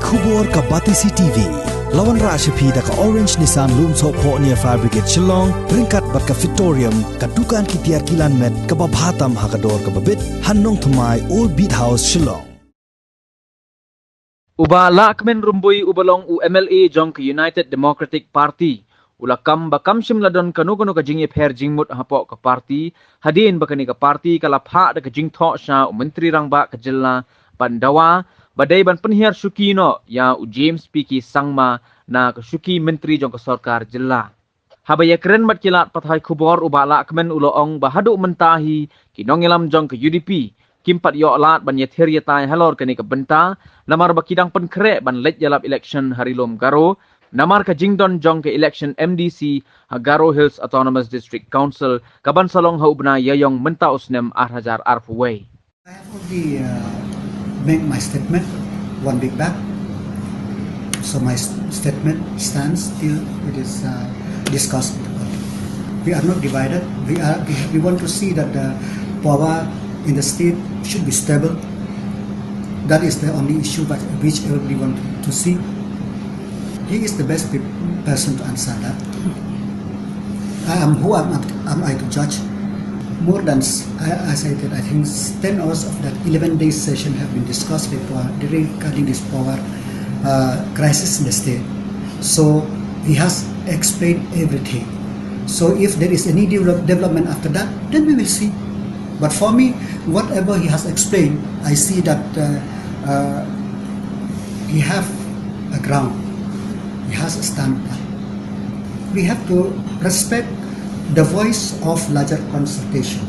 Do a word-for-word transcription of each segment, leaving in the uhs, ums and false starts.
Khubor ka Batesi T V. La wanrah sha phi da ka Orange Nissan Lumsohphoh near Fire Brigade Shillong, ryngkat bad ka Fitorium, ka dukan ki tiar kilan met kaba bha tam ha ka dor kaba bit, ha Nongthymmai, Old Beat House, Shillong. U Bah Lahkmen Rymbui uba long u M L A jong ka United Democratic Party u la kam ba kam shym la don kano kano ka jingïapher jingmut hapoh ka party, hadien ba kane ka party ka la phah da ka jingthoh sha u Myntri Rangbah ka jylla ban dawa ba dei ban pynhiar shuki noh ïa u James P K Sangma na ka shuki myntri jong ka sorkar jylla. Haba ïakren bad ki lad pathai khubor, u Bah Lahkmen u la ong ba haduh mynta hi ki nongïalam jong ka U D P kim pat ïoh lad ban ïathir ïatai halor kane ka bynta, namar ba ki dang pynkhreh ban leit ïalap election ha Ri Lum Garo namar ka jingdon jong ka election M D C ha Garo Hills Autonomous District Council, kaban sa long ha u bnai Ïaïong mynta u snem ar hajar arphew wei. I have already uh, made my statement one week back. So my s- statement stands till it is uh, discussed. We are not divided. We are. We, we want to see that the power in the state should be stable. That is the only issue that which we want to see. He is the best pe- person to answer that. I am who am, am I to judge? More than, s- I- as I said, I think ten hours of that eleven day session have been discussed before regarding this power uh, crisis in the state. So he has explained everything. So if there is any develop- development after that, then we will see. But for me, whatever he has explained, I see that uh, uh, he have a ground. He has a standpoint. We have to respect the voice of larger consultation.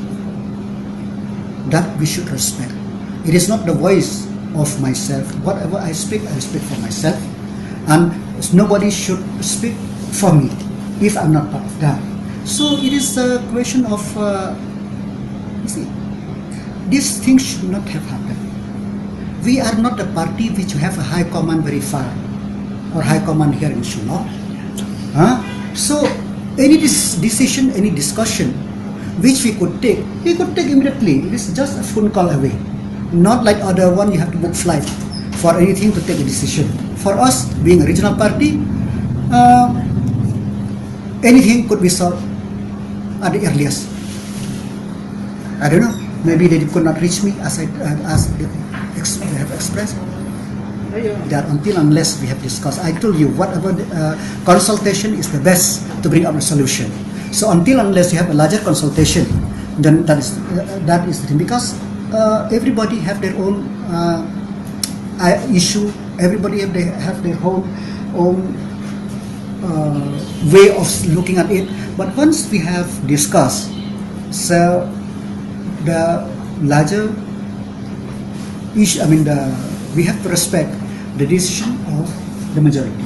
That we should respect. It is not the voice of myself. Whatever I speak, I speak for myself. And nobody should speak for me if I'm not part of that. So it is a question of, uh, you see, this thing should not have happened. We are not a party which have a high command very far or high command here in Shillong. Huh? So any dis- decision, any discussion which we could take, we could take immediately. It is just a phone call away. Not like other one, you have to book flight for anything to take a decision. For us, being a regional party, uh, anything could be solved at the earliest. I don't know. Maybe they could not reach me as I uh, as they, ex- they have expressed. That until unless we have discussed, I told you whatever the, uh, consultation is the best to bring up a solution. So until unless you have a larger consultation, then that is uh, that is the thing, because uh, everybody have their own uh, uh, issue. Everybody have they have their own own uh, way of looking at it. But once we have discussed, so the larger issue, I mean, the we have to respect the decision of the majority.